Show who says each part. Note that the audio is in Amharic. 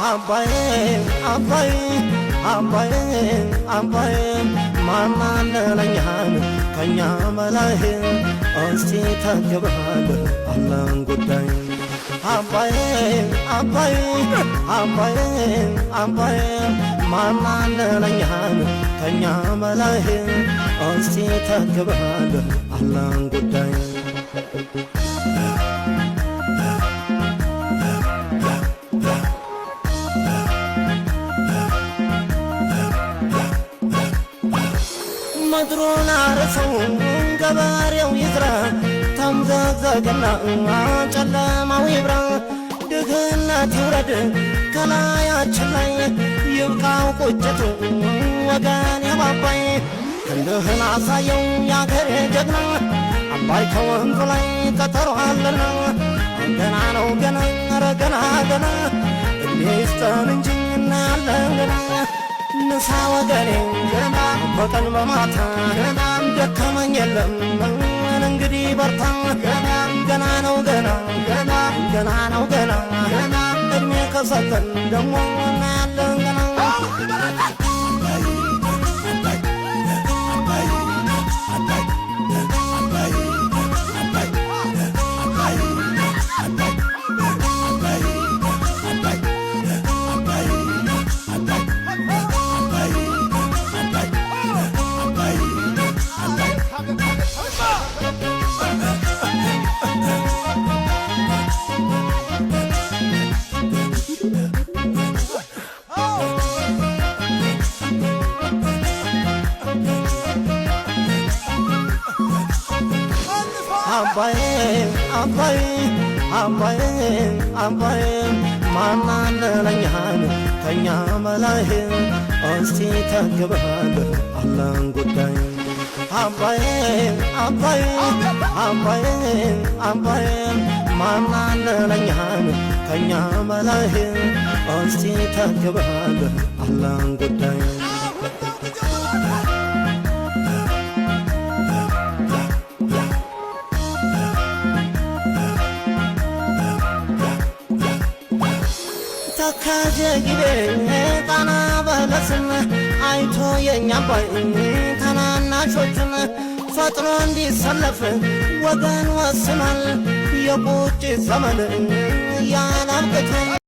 Speaker 1: አባዬ አባዬ አባዬ አባዬ ማናለለኛን ከኛ በላይ እስቲ ተግባል አለን ጉዳይ። አባዬ አባዬ አባዬ አባዬ ማናለለኛን ከኛ በላይ እስቲ ተግባል አለን ጉዳይ። ምድሩን አርሰው ገበሬው ይዝራ፣ ተምዘግዘግና ጨለማው ይብራ፣ ድህነት ይውረድ ከላያችን ላይ፣ ይብቃው ቁጭቱ ወገን የባባይ። ክንድህን አሳየው ያገሬ ጀግና፣ አባይ ከወንዙ ላይ ቀጠሮ አለና። ገና ነው ገና፣ ኧረ ገና ገና፣ እድሜ ይስጠን እንጂ እናያለን ገና። ንሳ ወገኔ ገና በቀን በማታ ገና፣ ደከመኝ የለም እንግዲህ በርታ። ገና ገና ነው ገና፣ ገና ገና ነው ገና፣ ገና እድሜ ከሰጠን ደሞ እናያለን ገና። አባዬ አባዬ አባዬ አባዬ ማናለለኛን ከኛ በላይ እስቲ ተግባል አለን ጉዳይ። አባዬ አባዬ አባዬ አባዬ ማናለለኛን ከኛ በላይ እስቲ ተግባል አለን ጉዳይ። ተከዜ ጊቤ ጣና በለስን አይቶ የኛ አባይ ታናናሾቹን ፈጥኖ እንዲሰለፍ ወገን ወስኗል። የቁጭት ዘመን ያላብቅቷል።